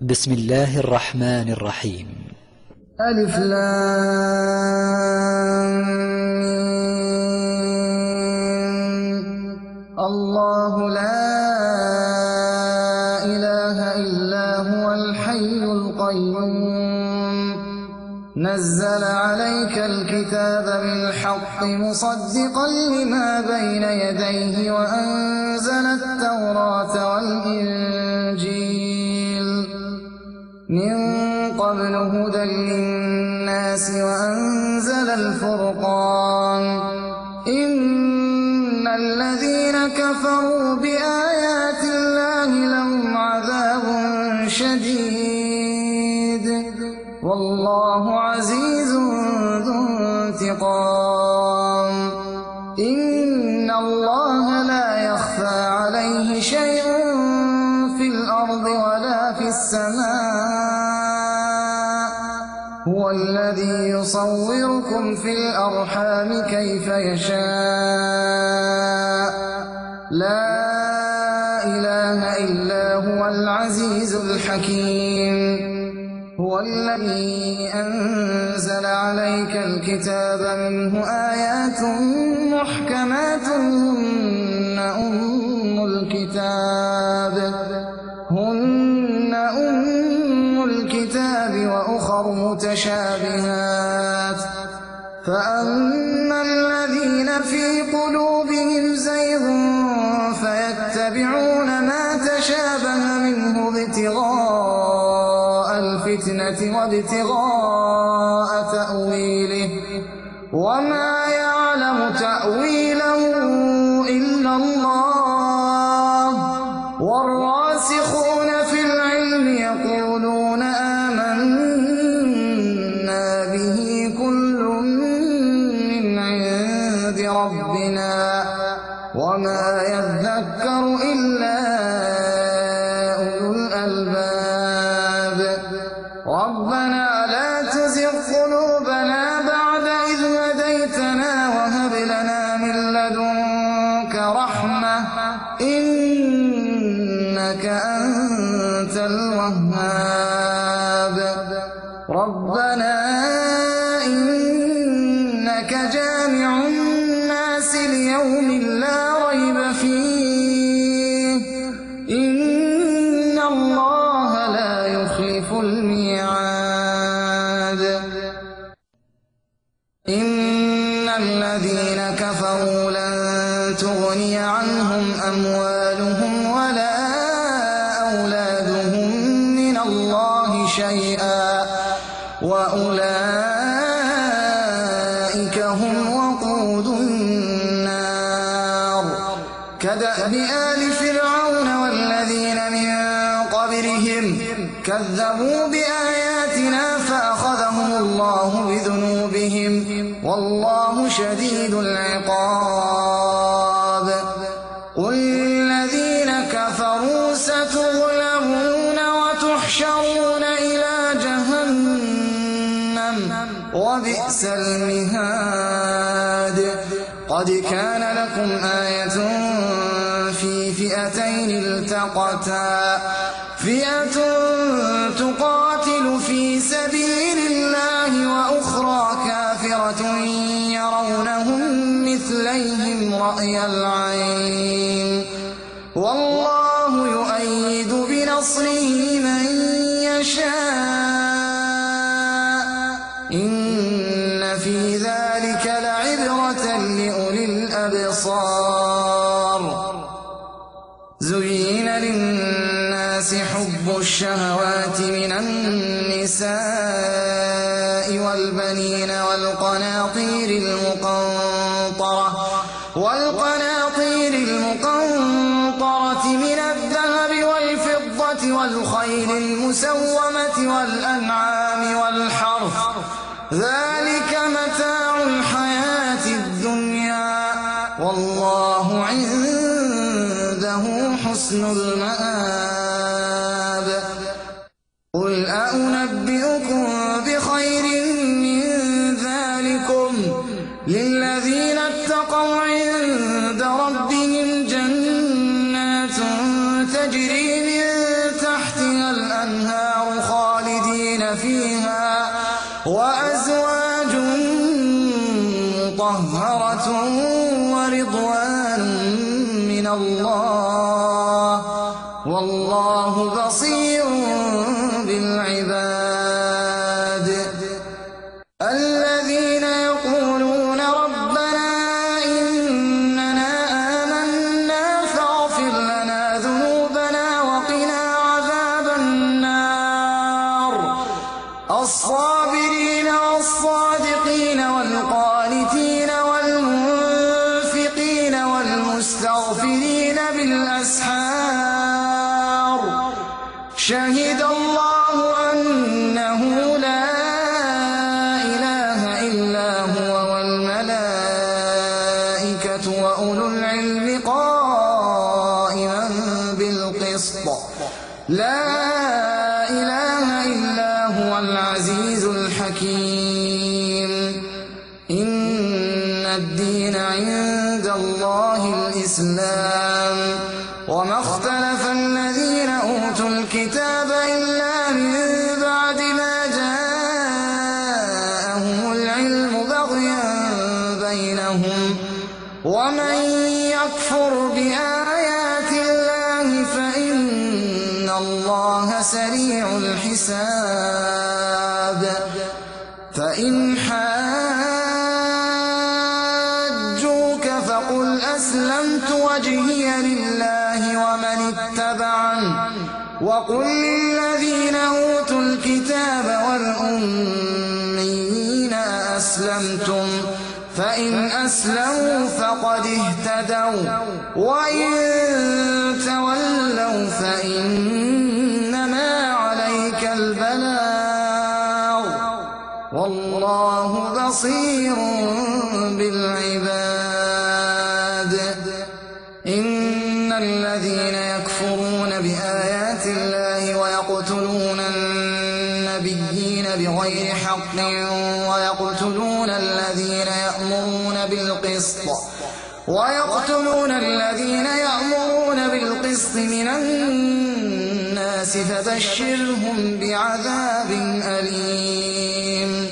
بسم الله الرحمن الرحيم. ألف لام الله لا إله إلا هو الحي القيوم نزل عليك الكتاب بالحق مصدقا لما بين يديه وأنزل التوراة والإنجيل من قبل هدى للناس وأنزل الفرقان إن الذين كفروا بآيات الله لهم عذاب شديد والله عزيز ذو انتقام إن الله لا يخفى عليه شيء في الأرض ولا في السماء هو الذي يصوركم في الأرحام كيف يشاء لا إله إلا هو العزيز الحكيم هو الذي أنزل عليك الكتاب منه آيات محكمات هن أم الكتاب وأخر متشابهات فأما الذين في قلوبهم زيغ فيتبعون ما تشابه منه ابتغاء الفتنة وابتغاء تأويله وما يعلم تأويله إلا الله والراسخون في العلم يقولون آمنا به كل من عند ربنا وما يذكر إلا أولو الألباب ربنا لا تزغ قلوبنا بعد إذ هديتنا وهب لنا من لدنك رحمة إنك أنت الوهاب ربنا إنك جامع الناس ليوم لا ريب فيه إن الله لا يخلف الميعاد إن الذين كفروا لن تغني عنهم أموالهم ولا أولادهم من الله شيئا وأولئك هم وقود النار كدأب آل فرعون والذين من قبلهم كذبوا بآياتنا فأخذهم الله بذنوبهم والله شديد العقاب قل للذين كفروا ستغلبون وتحشرون إلى جهنم وبئس المهاد قد كان لكم آية في فئتين التقتا فئة تقاتل في سبيل الله وأخرى كافرة يرونهم مثليهم رأي العين والله يؤيد بنصره من يشاء إن في ذلك لعبرة لأولي الأبصار زين للناس حب الشهوات من النساء والبنين والقناطير المقنطرة من الذهب والفضة والخيل المسومة والأنعام والحرث ذلك متاع الحياة الدنيا والله عنده حسن المآب قل أنبئكم بخير من ذلكم للذين اتقوا عند ربهم جنات تجري من تحتها الأنهار فيها وأزواج مطهرة ورضوان من الله والله بصير بالعباد. الذين يقولون ربنا إننا آمنا فاغفر لنا ذنوبنا وقنا عذاب النار. الصابرين والصادقين والقانتين والمنفقين والمستغفرين بالأسحار. شهد الله أنه لا إله إلا هو والملائكة وأولو العلم قائما بالقسط. لا إله إلا هو العزيز الحكيم. إن الدين عند الله الإسلام وما اختلف الذين أوتوا الكتاب إلا من بعد ما جاءهم العلم بغيا بينهم. ومن يكفر بآيات الله فإن الله سريع الحساب. فإن حاجوك فقل أسلمت وجهي لله ومن اتبعني وقل للذين أوتوا الكتاب والأميين أسلمتم فإن أسلموا فقد اهتدوا وإن تولوا فإنما عليك البلاغ والله بصير بالعباد. إن الذين يكفرون بآيات الله ويقتلون النبيين بغير حق ويقتلون الذين يأمرون بالقسط من الناس فبشرهم بعذاب أليم.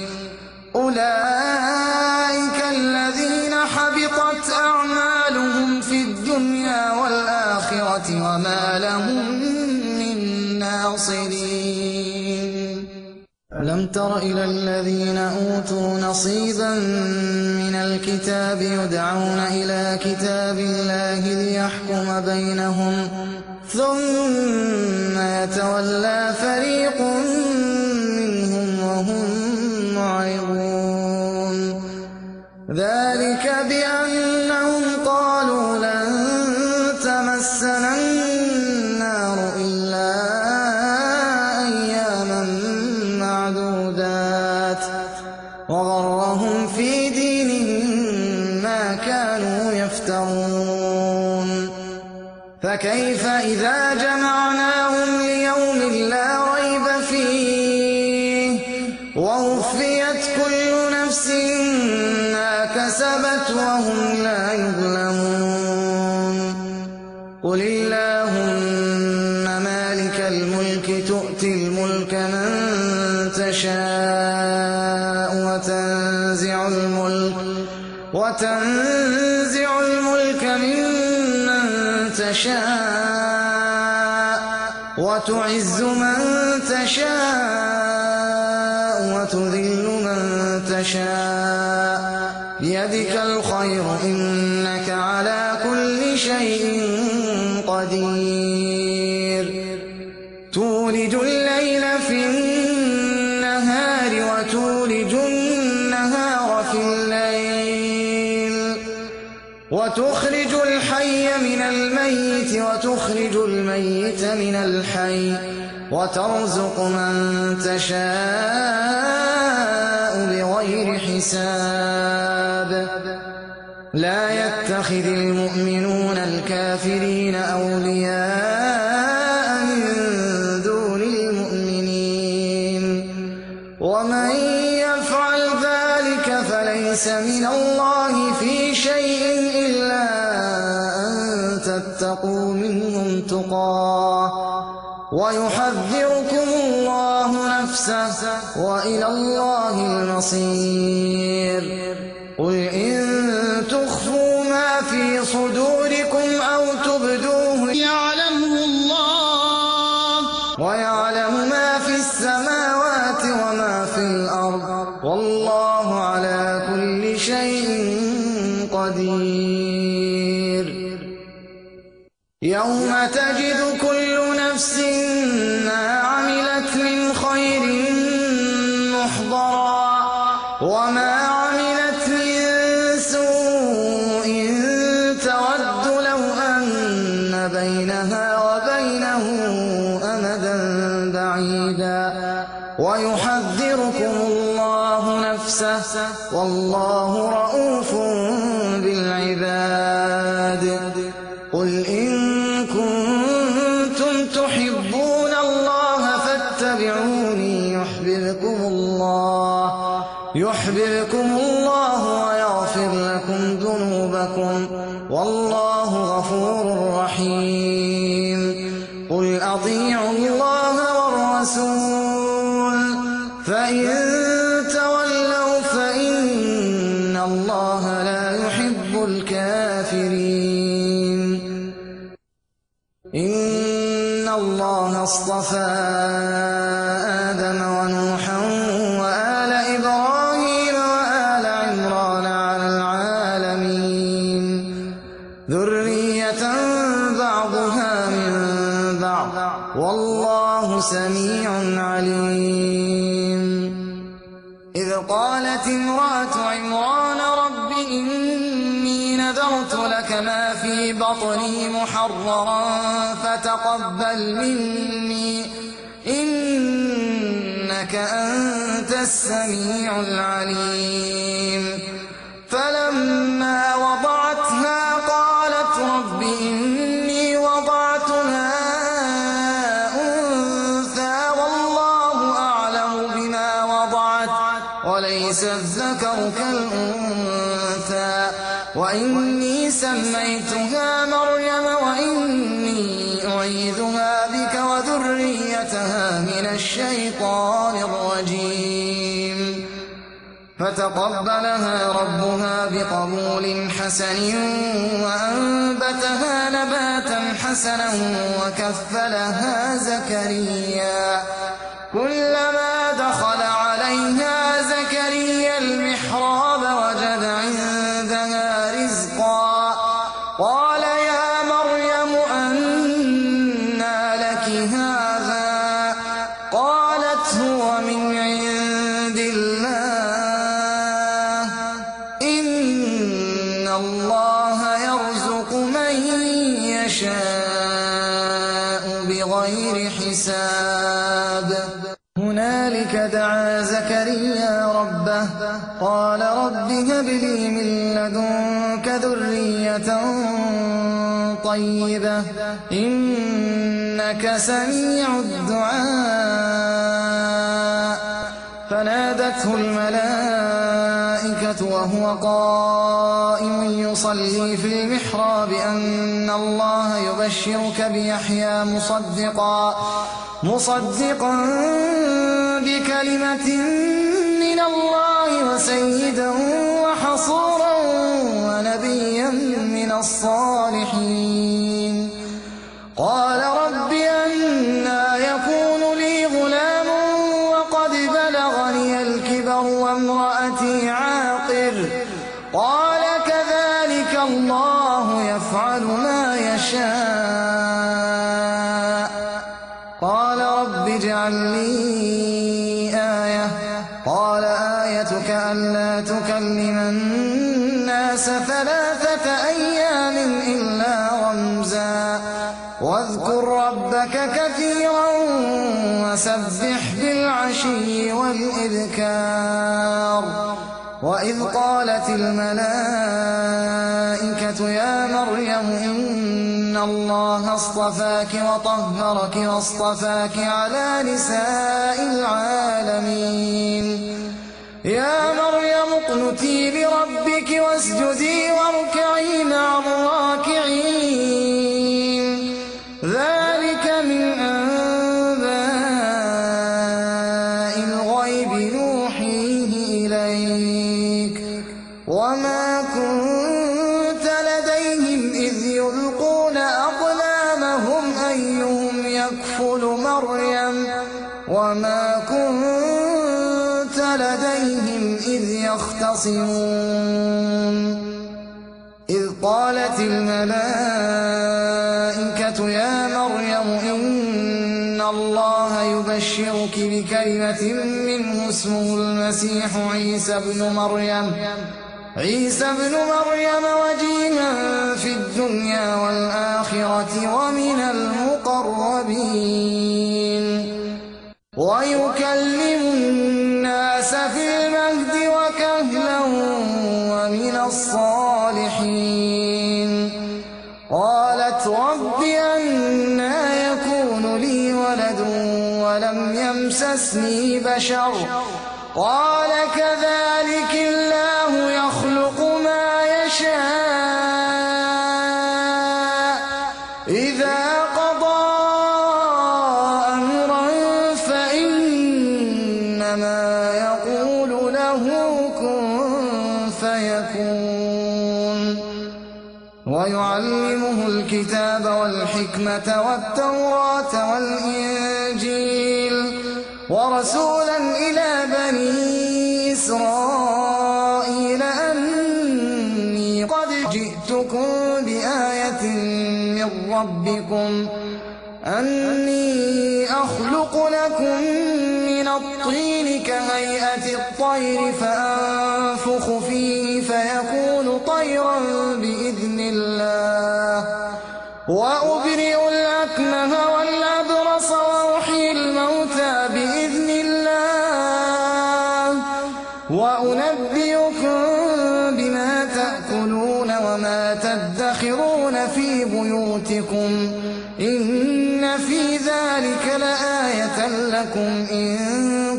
أولئك الذين حبطت أعمالهم في الدنيا والآخرة وما لهم من ناصرين. ألم تر إلى الذين أوتوا نصيبا من الكتاب يدعون إلى كتاب الله ليحكم بينهم ثم يتولى فريق منهم وهم معرضون. ذلك بأنهم قالوا لن تمسنا النار إلا أياما معدودات وغرهم في دينهم ما كانوا يفترون. فكيف إذا جمعناهم ليوم لا ريب فيه ووفيت كل نفس ما كسبت وهم لا يظلمون. قل اللهم مالك الملك تؤتي الملك من تشاء وتنزع الملك ممن تشاء وتعز من تشاء وتذل من تشاء بيدك الخير إنك على كل شيء قدير. تولج الليل في النهار وتولج النهار في الليل وتخرج الحي من الميت وتخرج الميت من الحي وترزق من تشاء بغير حساب. لا يتخذ المؤمنون الكافرين أولياء من دون المؤمنين ومن يفعل ذلك فليس من الله في شيء إلا أن تتقوا منهم تقاه ويحذركم الله نفسه وإلى الله المصير. قل إن تخفوا ما في صدوركم أو تبدوه يعلمه الله ويعلم ما في السماوات وما في الأرض والله على كل شيء قدير. يوم تجد كل نفس ما عملت من خير محضرا وما عملت من سوء تود لو أن بينها وبينه أمدا بعيدا ويحذركم الله نفسه والله رءوف بالعباد. قل إن كنتم تحبون الله فاتبعوني يحببكم الله ويغفر لكم ذنوبكم والله غفور رحيم. قل أطيعوا الله والرسول فإن تولوا فإن الله لا يحب الكافرين. إن الله اصطفى آدم ونوحا وآل إبراهيم وآل عمران على العالمين ذرية بعضها من بعض والله سميع عليم. إذ قالت امرأة عمران رب إني نذرت لك ما في بطني محررا فتقبل مني إنك أنت السميع العليم. فلما وضعتها قالت رب إني وضعتها أنثى والله أعلم بما وضعت وليس الذكر كالأنثى وإني سميتها مريم وإني أعيذها بك وذريتها من الشيطان الرجيم. فتقبلها ربها بقبول حسن وأنبتها نباتا حسنا وكفلها زكريا. كلما دخل عليها زكريا المحراب وجد عندها رزقا قال يا مريم أنى لك هذا قالت هو من عند الله إن الله يرزق من يشاء بغير حساب. هنالك دعا زكريا ربه قال رب هب لي من لدنك ذرية طيبة إنك سميع الدعاء. فنادته الملائكة وهو قائم يصلي في المحراب أن الله يبشرك بيحيى مصدقا بكلمة من الله وسيدا وحصورا ونبيا من الصالحين. قال رب أنى يكون لي غلام وقد بلغني الكبر وامرأتي عاقر قال كذلك الله يفعل ما يشاء. قال رب اجعل لي آية قال آيتك ألا تكلم الناس 3 أيام إلا رمزا واذكر ربك كثيرا وسبح بالعشي والإذكار. وإذ قالت الملائكة يا مريم إن الله اصطفاك وطهرك واصطفاك على نساء العالمين. يا مريم اقنتي لربك واسجدي واركعي مع الراكعين. ذلك من يكفل مريم وما كنت لديهم إذ يختصمون إذ قالت الملائكة يا مريم إن الله يبشرك بكلمة منه اسمه المسيح عيسى ابن مريم وجيها في الدنيا والآخرة ومن المقربين ويكلم الناس في المهد وكهلا ومن الصالحين قالت رب أنى يكون لي ولد ولم يمسسني بشر قال كذلك الله يخلق ما يشاء إذا قضى أمرا فإنما يقول له كن فيكون ويعلمه الكتاب والحكمة والتوراة والإنجيل ورسولا إلى بني إسرائيل أني قد جئتكم بآية من ربكم أني أخلق لكم من الطين كهيئة الطير فأنفخ فيه فيكون طيرا بإذن الله وأبرئ الأكمه والأبرص وأحيي الموتى بإذن الله وأنبئكم بما تأكلون وما تدخرون في بيوتكم إن في ذلك لآية لكم إن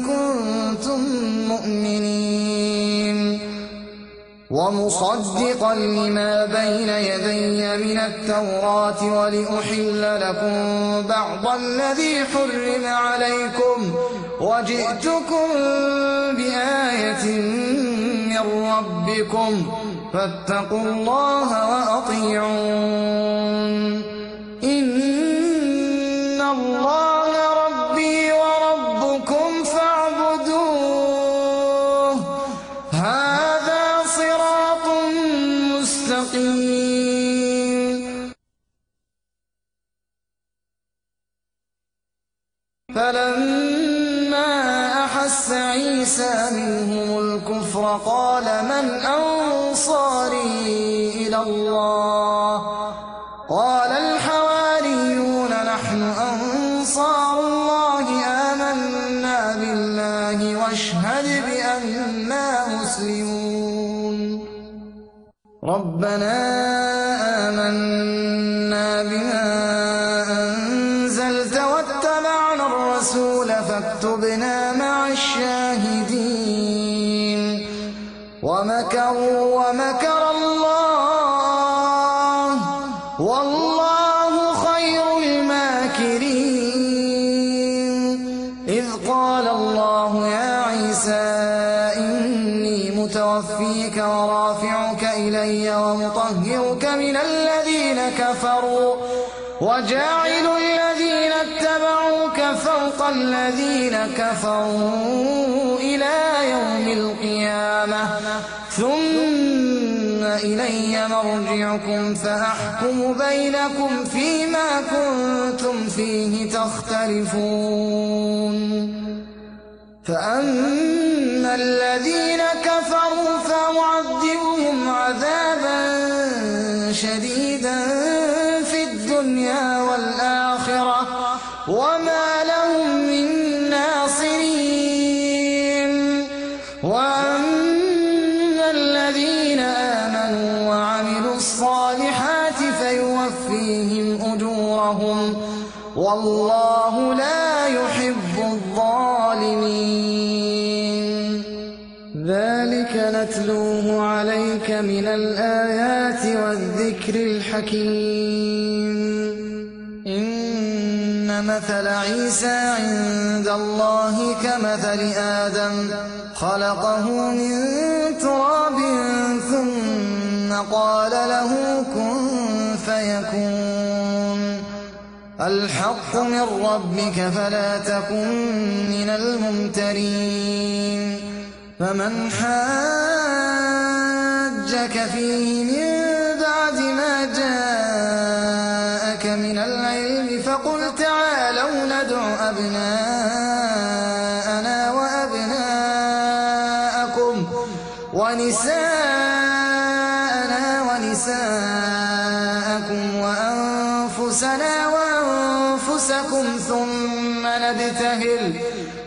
كنتم مؤمنين ومصدقا لما بين يدي من التوراة ولأحل لكم بعض الذي حرم عليكم وجئتكم بآية من ربكم فاتقوا الله وأطيعون إن الله ربي وربكم فاعبدوه هذا صراط مستقيم فلما أحس عيسى منهم الكفر قال من أنصاري إلى الله قال الحواريون نحن أنصار الله آمنا بالله واشهد بأننا مسلمون ربنا آمنا بما أنزلت واتبعنا الرسول فاكتبنا مع الشاهدين ومكروا ومكر الله والله خير الماكرين إذ قال الله يا عيسى إني متوفيك ورافعك إلي ومطهرك من الذين كفروا وجاعل الذين اتبعوك فوق الذين كفروا إلى يوم القيامة ثم إلي مرجعكم فأحكم بينكم فيما كنتم فيه تختلفون فأما الذين كفروا فأعذبهم عذابا شديدا في الدنيا والآخرة وما لهم من ناصرين وأما الذين آمنوا وعملوا الصالحات فيوفيهم أجورهم والله لا يحب الظالمين ذلك نتلوه عليك من الآيات والذكر الحكيم إن مثل عيسى عند الله كمثل آدم خلقه من تراب ثم قال له كن فيكون الحق من ربك فلا تكن من الممترين. فمن حاجك فيه من بعد ما جاءك من العلم فقل تعالوا ندع أبناءنا وأبناءكم ونساءنا ونساءكم وأنفسنا وأنفسكم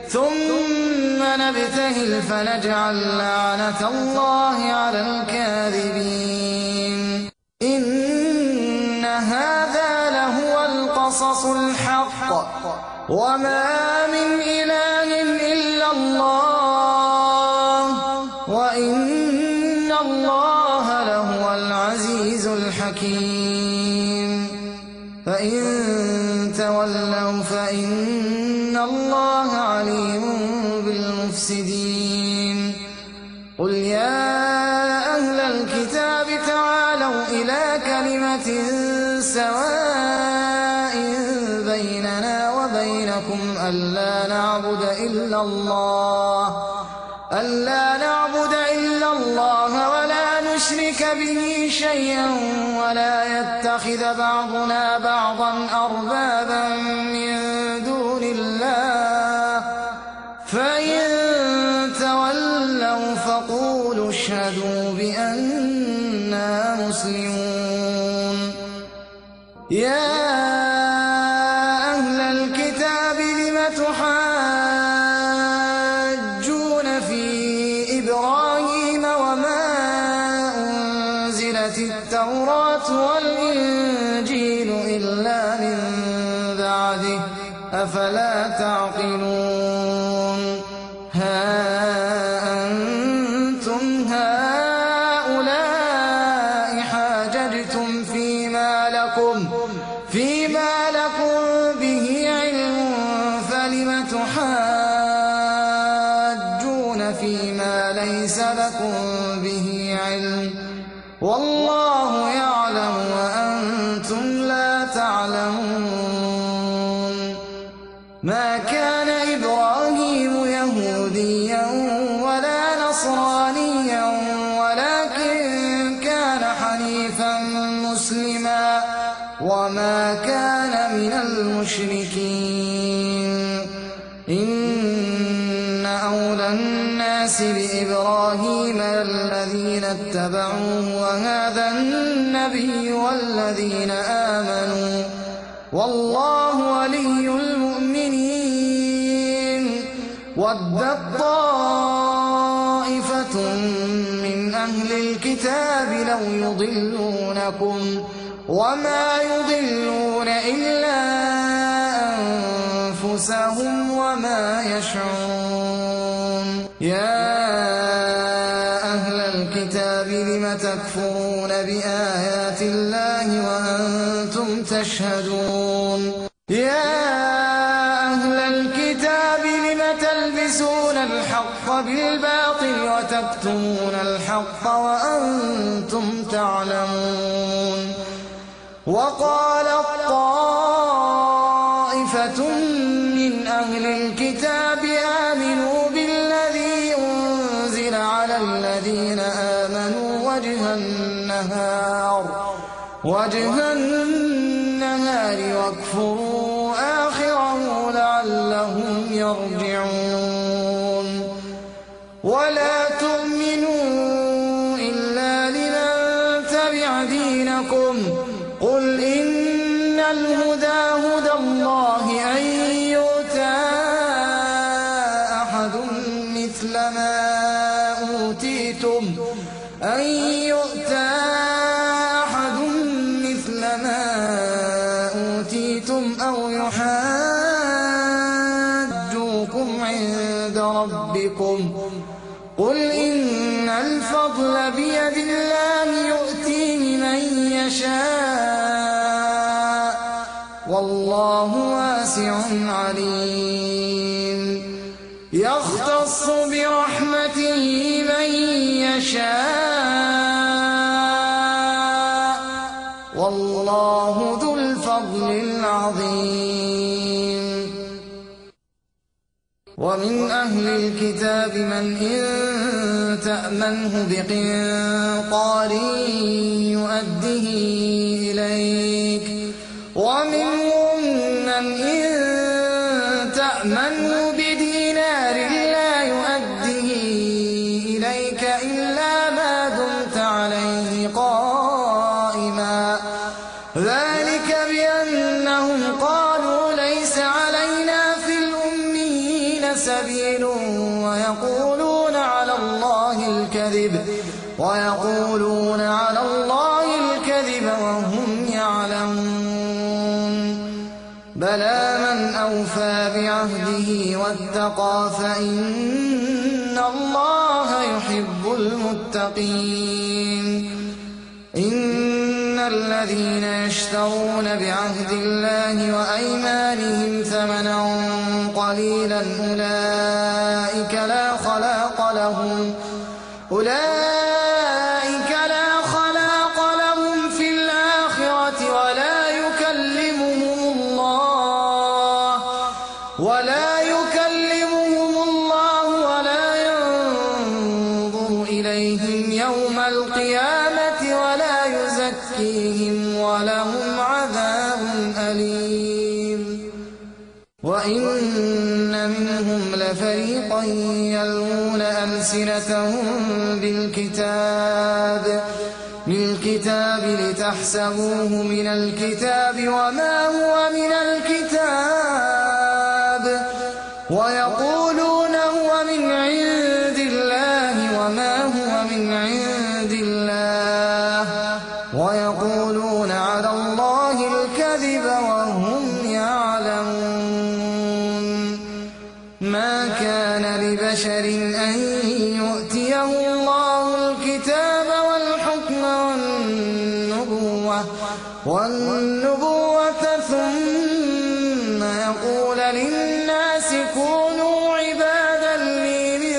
ثم نبتهل فنجعل لعنة الله على الكاذبين. إن هذا لهو القصص الحق وما من إله إلا الله وإن الله لهو العزيز الحكيم. فإن تولوا فإن الله عليم بالمفسدين. قل يا أهل الكتاب تعالوا إلى كلمة سواء بيننا وبينكم ألا نعبد إلا الله ولا نشرك به شيئا ولا يتخذ بعضنا بعضا أربابا من دون الله. فإن تولوا فقولوا اشهدوا بأننا مسلمون. يا أهل الكتاب لم تحاجون في إبراهيم وما أنزلت التوراة والإنجيل إلا من بعده أفلا تعقلون. ها أنتم هؤلاء حاججتم فيما لكم به علم فلم تحاجون فيما ليس لكم به علم والله يعلم وأنتم لا تعلمون. ما كان إبراهيم يهوديا ولا نصرانيا ولكن كان حنيفا مسلما وما كان من المشركين. إن أولى الناس بإبراهيم الذين اتبعوه وهذا النبي والذين آمنوا والله ولي المؤمنين. ودت طائفة من أهل الكتاب لو يضلونكم وما يضلون إلا أنفسهم وما يشعرون. يا أهل الكتاب لم تكفرون بآيات الله وأنتم تشهدون. يا أهل الكتاب لم تلبسون الحق بالباطل وتكتمون الحق وأنتم تعلمون. وقالت طائفة من أهل الكتاب آمنوا بالذي أنزل على الذين آمنوا وجه النهار واكفروا آخره لعلهم يرجعون. ولا تؤمنوا إلا لمن تبع دينكم قل إن الهدى هدى الله أن يؤتى أحد مثل ما أوتيتم أو يحاجوكم عند ربكم قل إن الفضل بيد الله يؤتيه من يشاء والله واسع عليم. يختص برحمته من يشاء والله ذو الفضل العظيم. ومن أهل الكتاب من إن تأمنه بقنطار يؤده إليك ومنهم من إن تأمنه بدينار لا يؤده إليك إلا ما دمت عليه قائما ذلك بأنهم قالوا ليس علينا في الأميين سبيل ويقولون على الله الكذب وهم يعلمون بلى من أوفى بعهده واتقى فإن الله يحب المتقين إن الذين يشترون بعهد الله وأيمانهم ثمنا قليلا أولئك لا خلاق لهم في الآخرة ولا يكلمهم الله ولا ينظر إليهم يوم القيامة ولا يزكيهم ولهم عذاب أليم وإن منهم لفريقا يلوون ألسنتهم بالكتاب لتحسبوه من الكتاب وما هو من الكتاب ويقولون هو من عند الله وما هو من عند الله ويقولون على الله الكذب وهم يعلمون ما كان لبشر أن يؤتيه الله الكتاب والحكم والنبوة ثم يقول للناس كونوا عبادا لي من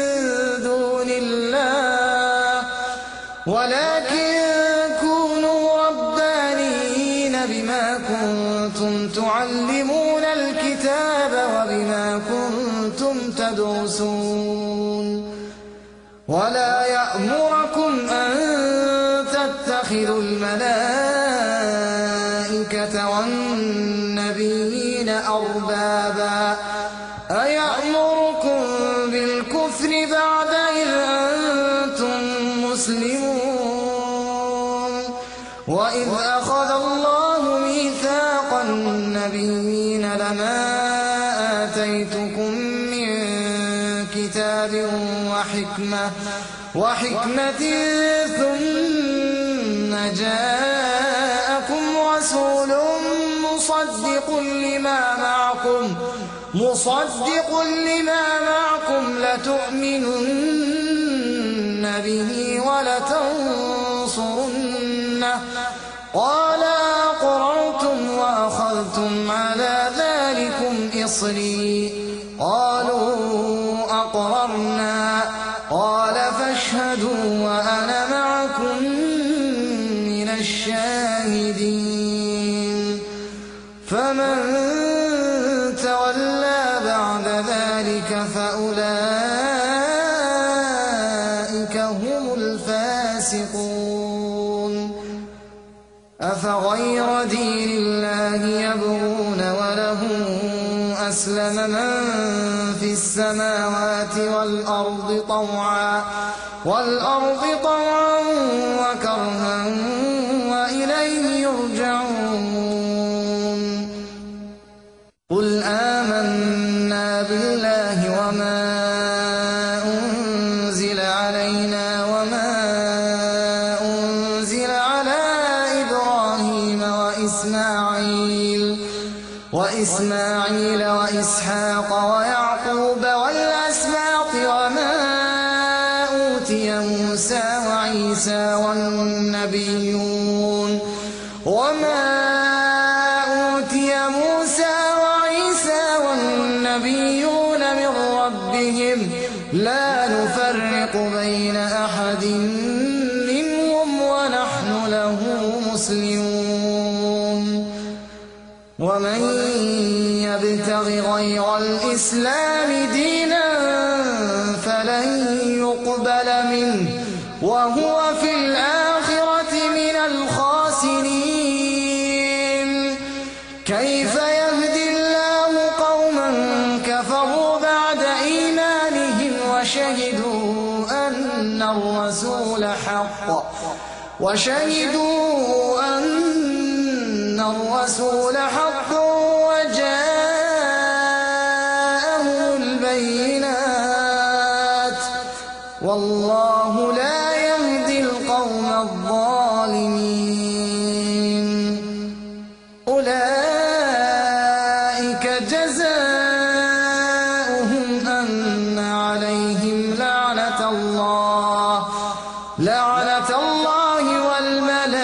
دون الله ولكن كونوا ربانيين بما كنتم تعلمون الكتاب وبما كنتم تدرسون ولا يأمركم أن تتخذوا الملائكة والنبيين أربابا أيأمركم بالكفر بعد إذ أنتم مسلمون وإذ أخذ الله ميثاق النبيين لما آتيتكم من كتاب وحكمة ثم جاءكم رسول مصدق لما معكم لتؤمنن به ولتنصرنه قال أقررتم وأخذتم على ذلكم إصري قالوا أقررنا قال فاشهدوا وأنا معكم من الشاهدين فمن تولى بعد ذلك فأولئك هم الفاسقون أفغير دين الله يبغون وله أسلم من في السماوات والأرض طوعا وكرها وإليه يرجعون قل آمنا بالله وما أنزل علينا وما أنزل على إبراهيم وإسماعيل وإسحاق ويعقوب والأسباط وما أوتي موسى وعيسى والنبيون من ربهم لا نفرق بين أحد منهم ونحن له مسلمون ومن يبتغ يبتغ غير الإسلام دينا فلن يقبل منه وهو في الآخرة من الخاسرين. كيف يهدي الله قوما كفروا بعد إيمانهم وشهدوا أن الرسول حق وجاءهم البينات والله لا يهدي القوم الظالمين. أولئك جزاؤهم أن عليهم لعنة الله والملائكة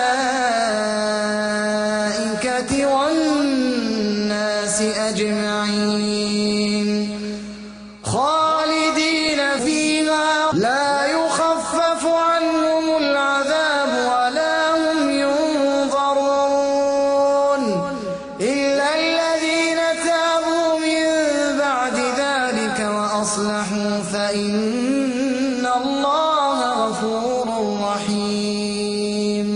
والناس أجمعين خالدين فيها لا يخفف عنهم العذاب ولا هم ينظرون إلا الذين تابوا من بعد ذلك وأصلحوا فإن الله غفور رحيم.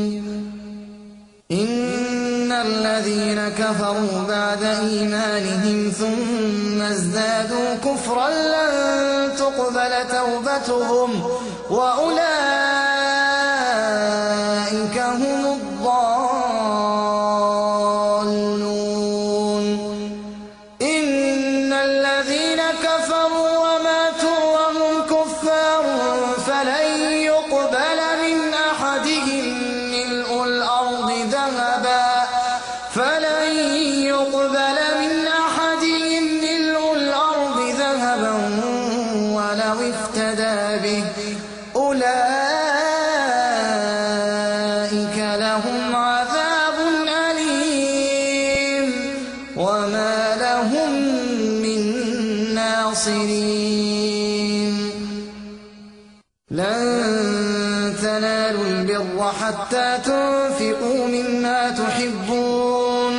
إن الذين كفروا بعد إيمانهم ثم ازدادوا كفرا لن تقبل توبتهم وأولئك هم الضالون. إن الذين كفروا وماتوا وهم كفار فلن يقبل من أحدهم ملء الأرض ذهبا ولو افتدى به أولئك لهم عذاب أليم وما لهم من ناصرين. لن تنالوا البر حتى تنفقوا مما تحبون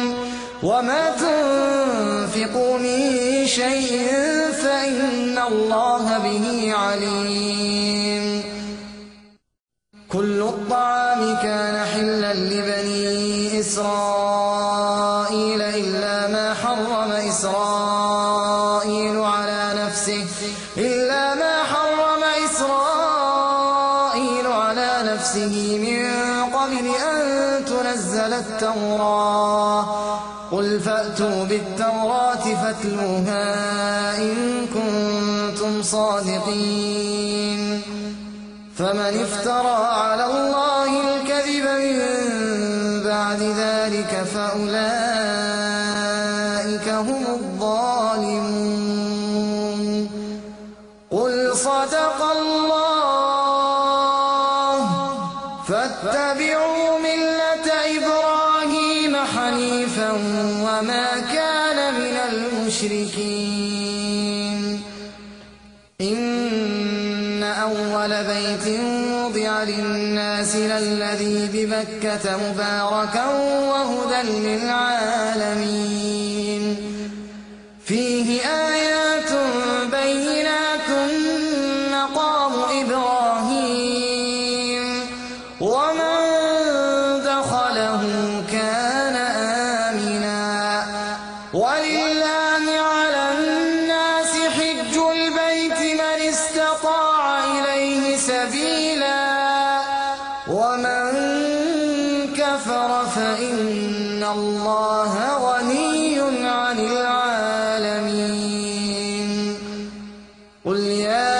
وما تنفقوا من شيء فإن الله به عليم. كل الطعام كان حلا لبني إسرائيل إلا ما حرم إسرائيل على نفسه من قبل أن تنزل التوراة. قل فأتوا بالتوراة فاتلوها إن كنتم صادقين. فمن افترى على الله الكذب من بعد ذلك فأولئك هم الظالمون. قل صدق الله فاتبعوا ملة إبراهيم حنيفا وما كان من المشركين. إن أول بيت وضع للناس للذي ببكة مباركا وهدى للعالمين. فيه آيات بينات مقام إبراهيم ومن دخله كان آمنا ولله على الناس حج البيت من استطاع إليه سبيلا ومن كفر فإن الله غني عن العالمين. قل يا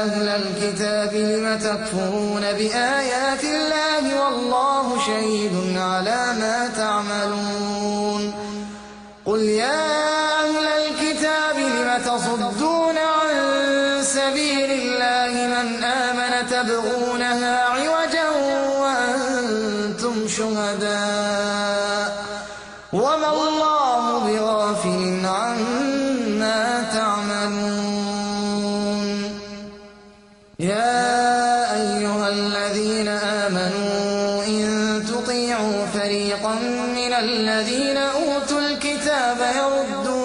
أهل الكتاب لم تكفرون بآيات الله والله شهيد على ما تعملون. قل يا أهل الكتاب لم تصدون عن سبيل الله من آمن تبغونها عوجا وأنتم شهداء وما الله بغافل عما تعملون. يا أيها الذين آمنوا إن تطيعوا فريقا من الذين أوتوا الكتاب يردوكم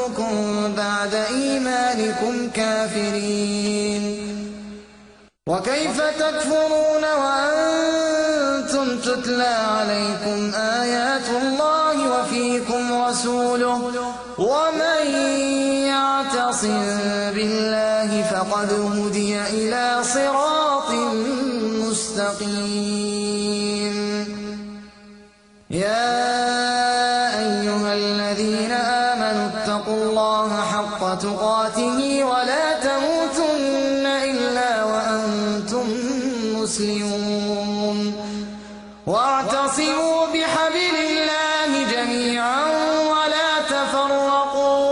إيمانكم كافرين. وكيف تكفرون وأنتم تتلى عليكم آيات الله وفيكم رسوله ومن يعتصم بالله فقد هدي إلى صراط مستقيم. يا أيها الذين آمنوا اتقوا الله حق تقاته ولا تموتن إلا وأنتم مسلمون. واعتصموا بحبل الله جميعا ولا تفرقوا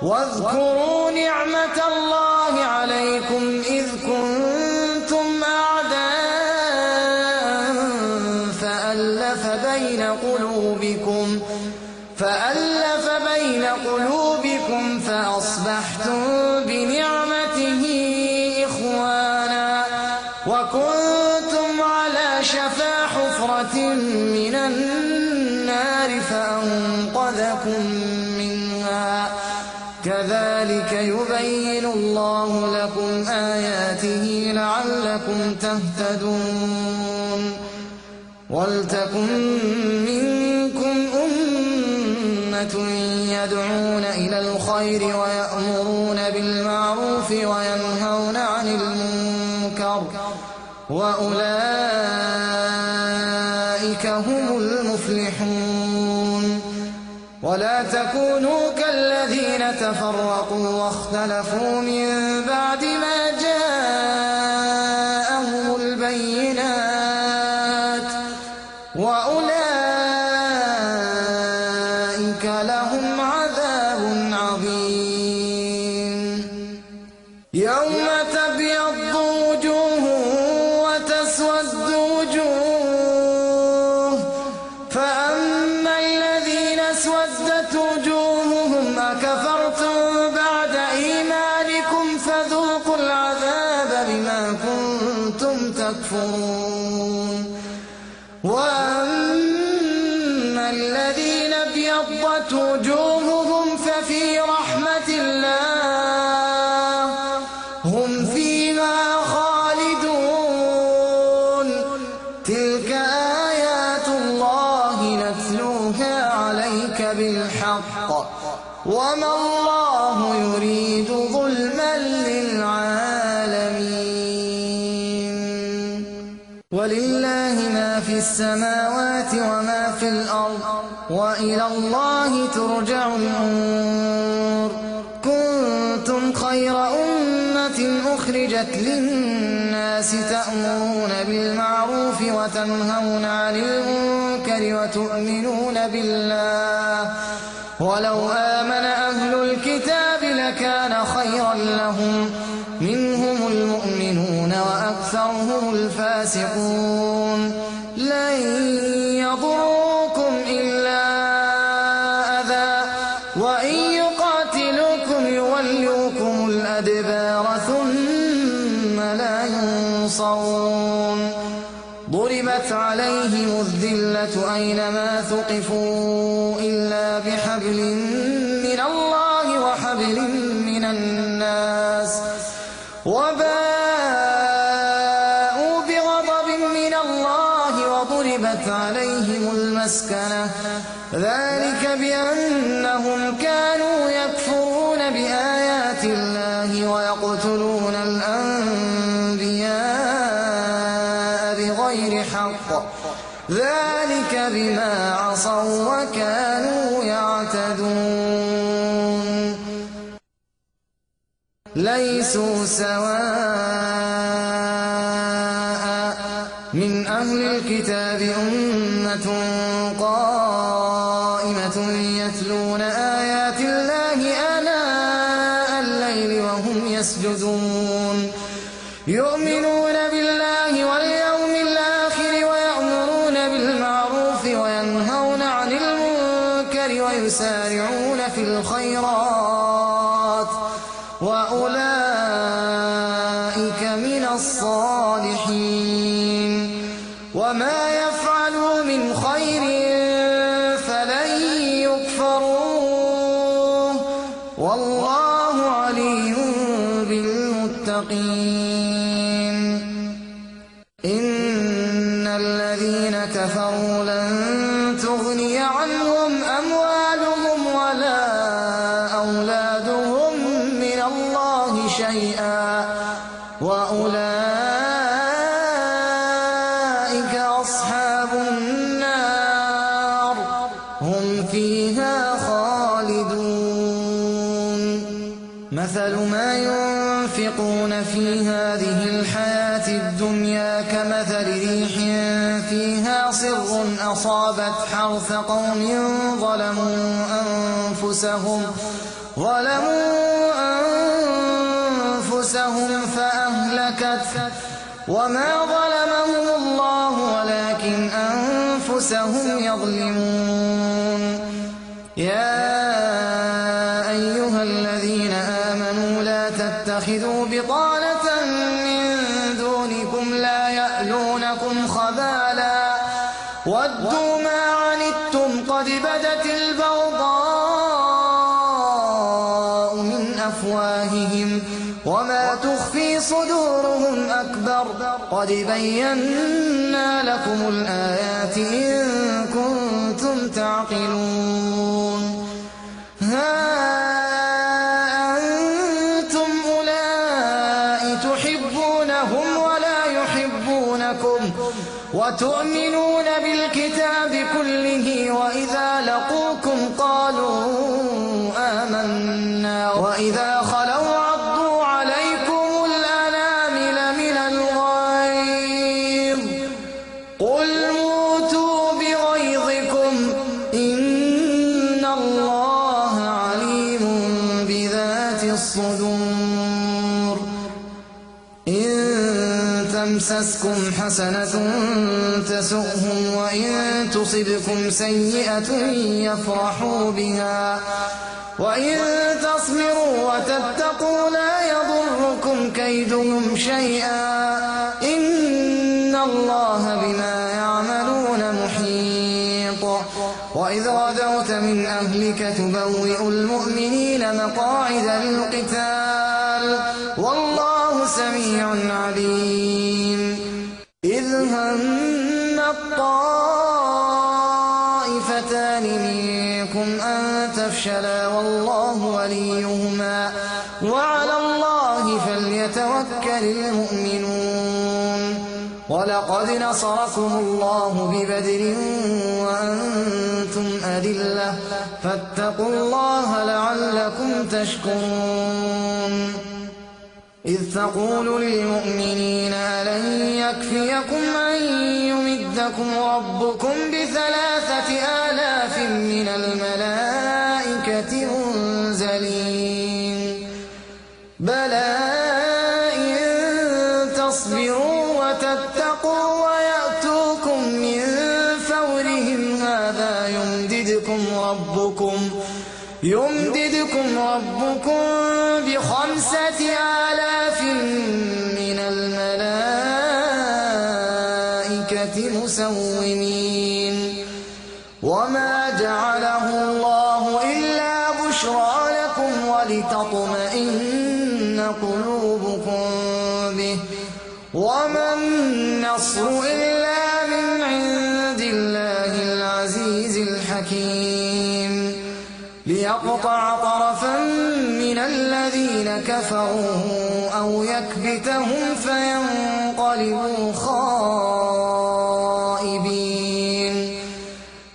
واذكروا نعمة الله عليكم إذ كنتم أعداء فألف بين قلوبكم فأصبحتم بنعمته إخوانا وكنتم على شفا حفرة من النار فأنقذكم منها. كذلك يبين الله لكم آياته لعلكم تهتدون. ولتكن منكم أمة يدعون إلى الخير ويأمرون بالمعروف وينهون عن المنكر وأولئك هم المفلحون. ولا تكونوا كالذين تفرقوا واختلفوا من بعد ما جاءهم البينات وأولئك لهم عذاب عظيم. يوم تبيض وجوه وتسود وجوه فأما الذين اسودت وجوههم أكفرتم بعد إيمانكم فذوقوا العذاب بما كنتم تكفرون. وأما الذين ابيضت وجوههم ففي رحمة الله هم فيها خالدون. تلك آيات الله نتلوها عليك بالحق وما الله يريد ظلما للعالمين. ولله ما في السماوات وما في الأرض وإلى الله ترجع الأمور. كنتم خير أمة أخرجت للناس تأمرون بالمعروف وتنهون عن المنكر وتؤمنون بالله. ولو آمن أهل الكتاب لكان خيرا لهم منهم المؤمنون وأكثرهم الفاسقون. لن يضروكم إلا أذى وإن يقاتلوكم يولوكم الأدبار ثم لا ينصرون. ضربت عليهم الذلة أينما ثقفوا إلا بحبل من الله وحبل من الناس وباءوا بغضب من الله وضربت عليهم المسكنة ذلك بأنهم كانوا يكفرون بآيات الله ويقتلون الأنبياء بغير حق ذلك بما عصوا وكانوا يعتدون. ليسوا سواء من أهل الكتاب أمة قائمة يتلون آيات الله آناء الليل وهم يسجدون يؤمنون بالله واليوم الآخر ويأمرون بالمعروف وينهون عن المنكر ويسارعون في الخيرات وأولئك من الصالحين. وما يفعلوا من خير فلن يكفروه والله والله عليم بالمتقين. إن الذين كفروا لن تغني عنهم أموالهم ولا أولادهم من الله شيئا وأولئك أصحاب النار هم فيها خالدون. مثل ما ينفقون في هذه الحياة الدنيا كمثل ريح فيها صر أصابت حرث قوم ظلموا أنفسهم فأهلكت وما ظلمهم الله ولكن أنفسهم يظلمون. يا أيها الذين آمنوا لا تتخذوا بطانة من دونكم لا يألونكم خبالا ودوا ما عنتم قد بدت البغضاء من أفواههم وما تخفي صدورهم أكبر قد بينا لكم الآيات إن كنتم تعقلون. ها أنتم أولئك تحبونهم ولا يحبونكم وتؤمنون بالكتاب كله وإذا لقوكم قالوا آمنا وإذا خلوا عضوا عليكم الأنامل من الغيظ قل موتوا بغيظكم إن الله عليم بذات الصدور. إن تمسسكم حسنة تسؤهم وإن تصبكم سيئة يفرحوا بها وإن تصبروا وتتقوا لا يضركم كيدهم شيئا إن الله بما يعملون محيط. وإذ غدوت من أهلك تبوئ المؤمنين مقاعد للقتال والله سميع عليم. إذ هم الطائفتان منكم أن تفشلا والله وليهما وعلى الله فليتوكل المؤمنون. ولقد نصركم الله ببدر وأنتم أذلة فاتقوا الله لعلكم تشكرون. إذ تقول للمؤمنين ألن يكفيكم أن يمدكم ربكم ب3,000 من الملائكة منزلين بلى إن تصبروا وتتقوا ويأتوكم من فورهم هذا يمددكم ربكم ب5,000 من الملائكة مسومين. وما جعله الله إلا بشرى لكم ولتطمئن قلوبكم به وما النصر إلا من عند الله العزيز الحكيم. ليقطع طرفا من الذين كفروا أو يكبتهم فينقلبوا خائبين.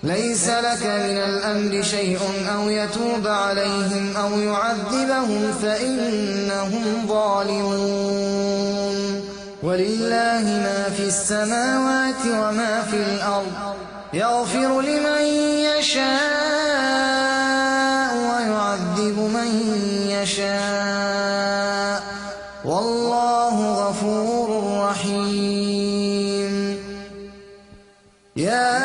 ليس لك من الأمر شيء أو يتوب عليهم أو يعذبهم فإنهم ظالمون. ولله ما في السماوات وما في الأرض يغفر لمن يشاء ويعذب من يشاء والله غفور رحيم. يا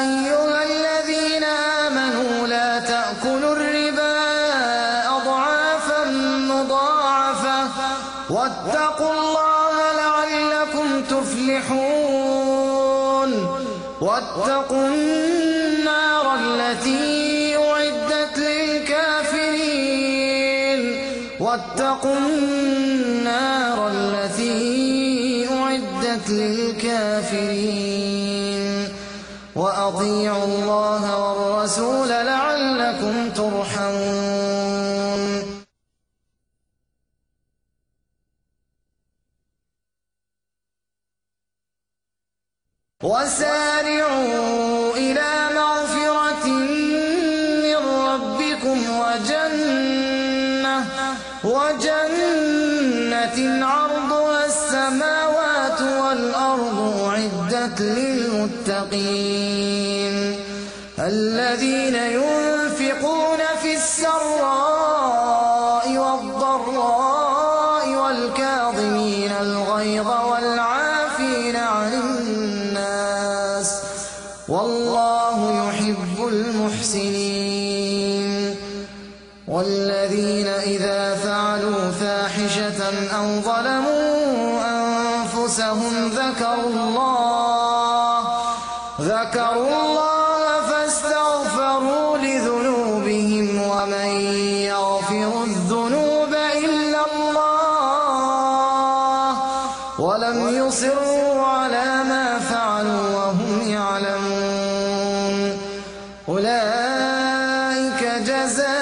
أيها الذين آمنوا لا تأكلوا الربا أضعافا مضاعفة واتقوا الله لعلكم تفلحون. واتقوا النار التي أعدت للكافرين واتقوا النار التي أعدت للكافرين وأطيعوا الله والرسول لعلكم ترحمون. وسارعوا إلى مغفرة من ربكم وجنة عرضها السماوات والأرض أعدت للمتقين الذين ينفقون في السراء والضراء والكاظمين الغيظ والعافين عن الناس والله يحب المحسنين. والذين إذا فعلوا فاحشة أو ظلموا أنفسهم ذكروا الله فاستغفروا لذنوبهم ومن يغفر الذنوب إلا الله ولم يصروا على ما فعلوا وهم يعلمون أولئك جزاؤهم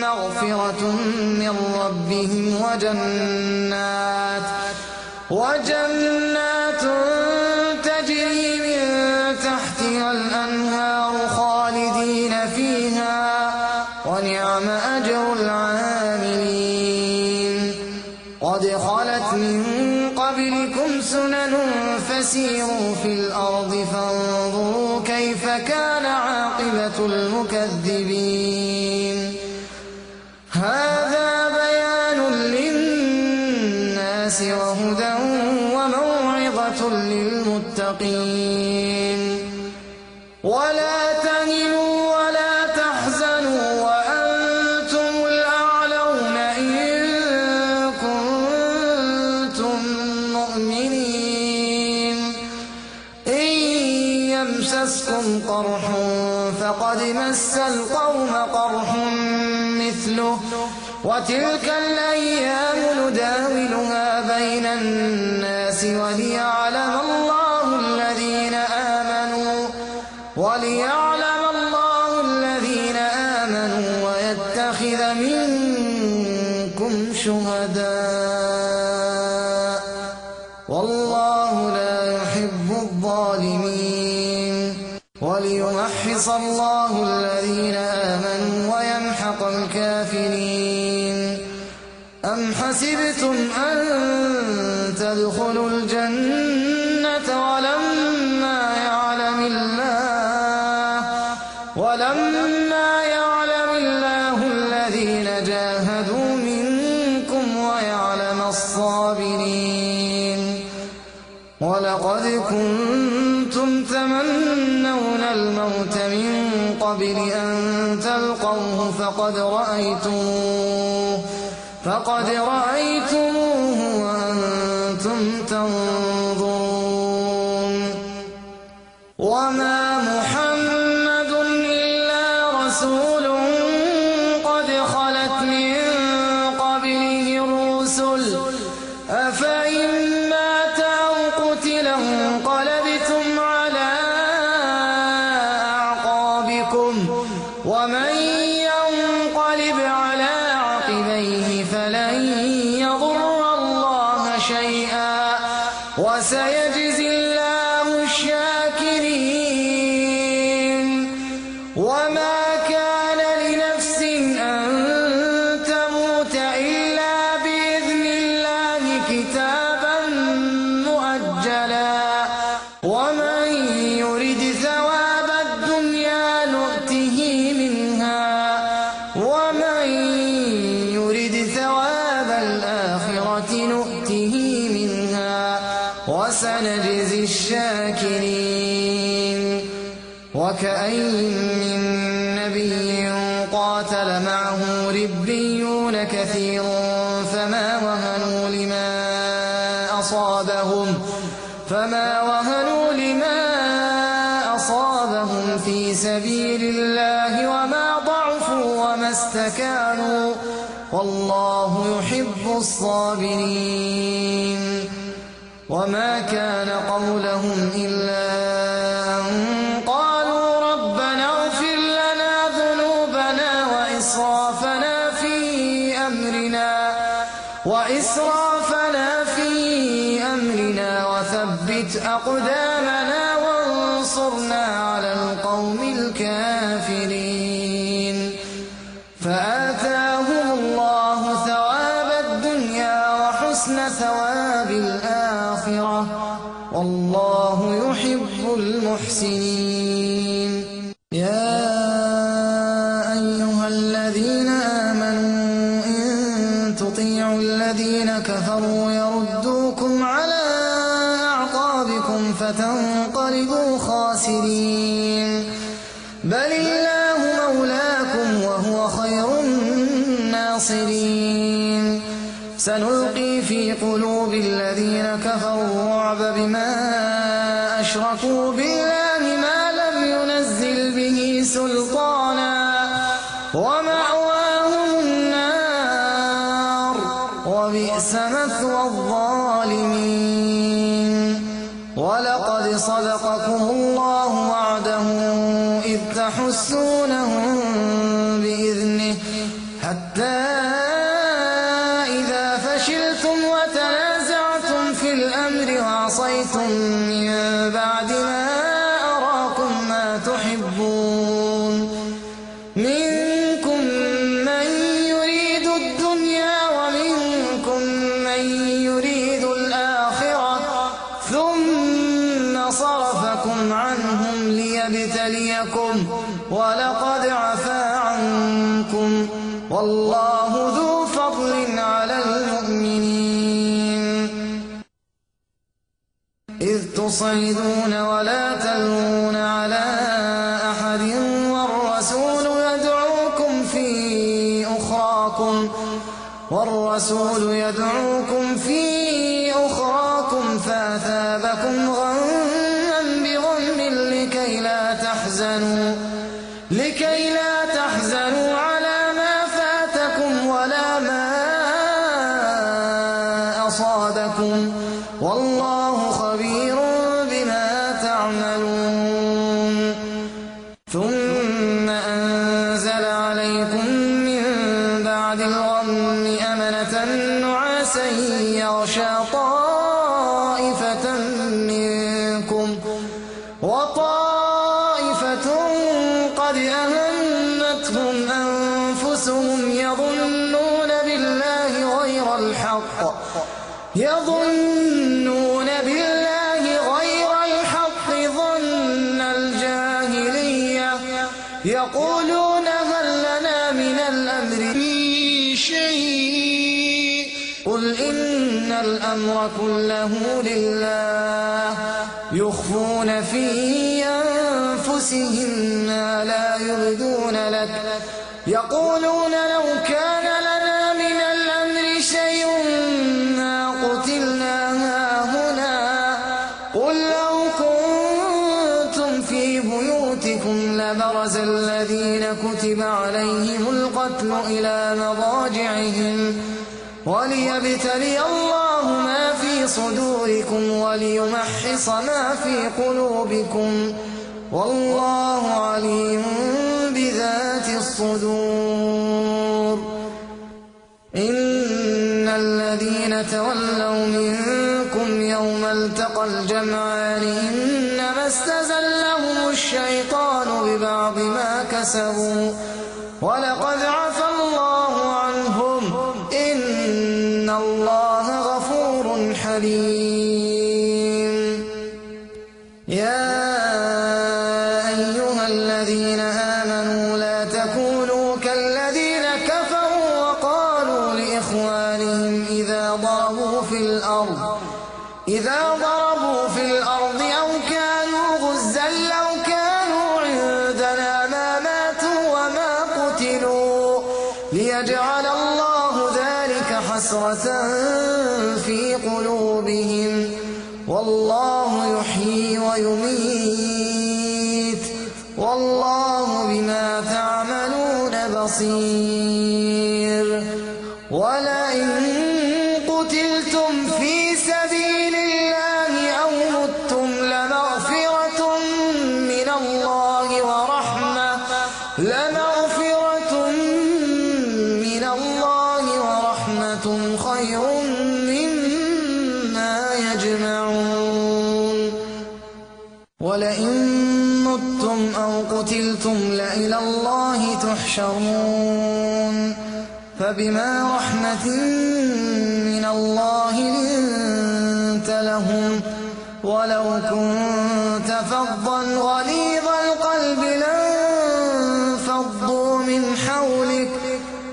مغفرة من ربهم وجنات تجري من تحتها الأنهار خالدين فيها ونعم أجر العاملين. قد خلت من قبلكم سنن فسيروا في الأرض فانظروا كيف كان عاقبة المكذبين. هذا بيان للناس وهدى وموعظة للمتقين. ولا تهنوا ولا تحزنوا وأنتم الأعلون إن كنتم مؤمنين. إن يمسسكم قرح فقد مس القوم قرح مثله وتلك الأيام نداولها بين الناس وليعلم الله الذين آمنوا ويتخذ منكم شهداء والله لا يحب الظالمين. وليمحص الله الذين آمنوا ويمحق الكافرين. أم حسبتم أن تدخلوا الجنة ولما يعلم الله الذين جاهدوا منكم ويعلم الصابرين. ولقد كنتم تمنون الموت من قبل أن تلقوه فقد رأيتموه وأنتم تنظرون. وما محمد إلا رسول قد خلت من قبله الرسل أفإن مات أو قتل انقلبتم على أعقابكم ومن ينقلب على عقبيه فلن يضر الله شيئا وسيجزي الله الشاكرين. وما كان لنفس أن تموت إلا بإذن الله كتابا مؤجلا ومن يرد ثواب الدنيا نؤته منها ومن يرد ثواب الآخرة نؤته منها وسنجزي الشاكرين. وكأين من نبي قاتل معه ربيون كثير فما وهنوا لما أصابهم في سبيل الله وما ضعفوا وما وما استكانوا والله يحب الصابرين وما كان قولهم إلا أن قالوا ربنا اغفر لنا ذنوبنا وإسرافنا في أمرنا وثبت أقدامنا وانصرنا على القوم الكافرين فآتاهم الله ثواب الدنيا وحسن ثواب الآخرة والله يحب المحسنين يا أيها الذين آمنوا إن تطيعوا الذين كفروا يردوكم على أعقابكم فتنقلبوا خاسرين بل الله مولاكم وهو خير الناصرين سنلقي في قلوب الذين كفروا الرعب بما أشركوا بالله ما لم ينزل به سلطانا ومأواهم النار وبئس مثوى الظالمين ولقد صدقكم الله وعده إذ تحسونهم بإذنه حتى إذا فشلتم وتنازعتم في الأمر وعصيتم من بعد ما أراكم ما تحبون منكم من يريد الدنيا ومنكم من يريد الآخرة ثم صرفكم عنهم ليبتليكم ولقد عفا عنكم والله ذو فضل على المؤمنين إذ تصعدون ولا تلوون على أحد والرسول يدعوكم في أخراكم فأثابكم غما بغم لكي لا تحزنوا على ما فاتكم ولا ما أصابكم والله خبير بما تعملون ثم أنزل عليكم من بعد الغم أمنة نعاسا يغشى طائفة منكم وطائفة قد أهمتهم أنفسهم يظنون بالله غير الحق ظن الجاهلية يقولون هل لنا من الأمر من شيء قل إن الأمر كله لله يخفون في أنفسهم ما لا يبدون لك يقولون لو كان لنا من الأمر شيء ما قتلنا هاهنا قل لو كنتم في بيوتكم لبرز الذين كتب عليهم القتل إلى مضاجعهم وليبتلي الله ما في صدوركم وليمحص ما في قلوبكم والله عليم بذات الصدور إن الذين تولوا منكم يوم التقى الجمعان إنما استزلهم الشيطان ببعض ما كسبوا ولقد عفى الله عنهم إن الله غفور حليم يا أيها الذين آمنوا لا تكونوا كالذين كفروا وقالوا لإخوانهم إذا ضربوا في الأرض أو كانوا غزا لو كانوا عندنا ما ماتوا وما قتلوا ليجعل الله ذلك حسرة في قلوبهم والله يحيي ويميت والله بما تعملون بصير بصير ولئن قتلتم في سبيل الله أو متم لمغفرة من الله ورحمة خير مما يجمعون ولئن متم أو قتلتم لإلى الله تحشرون فبما رحمة من الله لنت لهم ولو كنت فظا غليظ القلب لانفضوا من حولك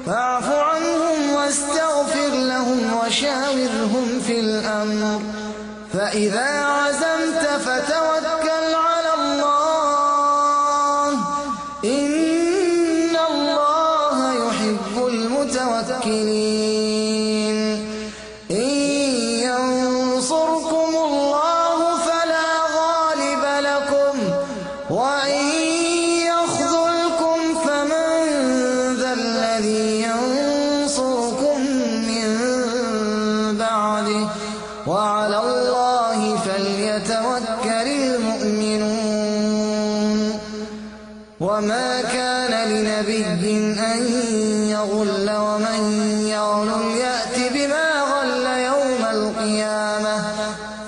فاعف عنهم واستغفر لهم وشاورهم في الأمر فإذا عزمت فتوكل على الله إن الله يحب المتوكلين إن ينصركم الله فلا غالب لكم وإن يخذلكم فمن ذا الذي ينصركم من بعده وعلى الله فليتوكل المؤمنون وما كان لنبي أن يغل ومن يغل يأت بما غل يوم القيامة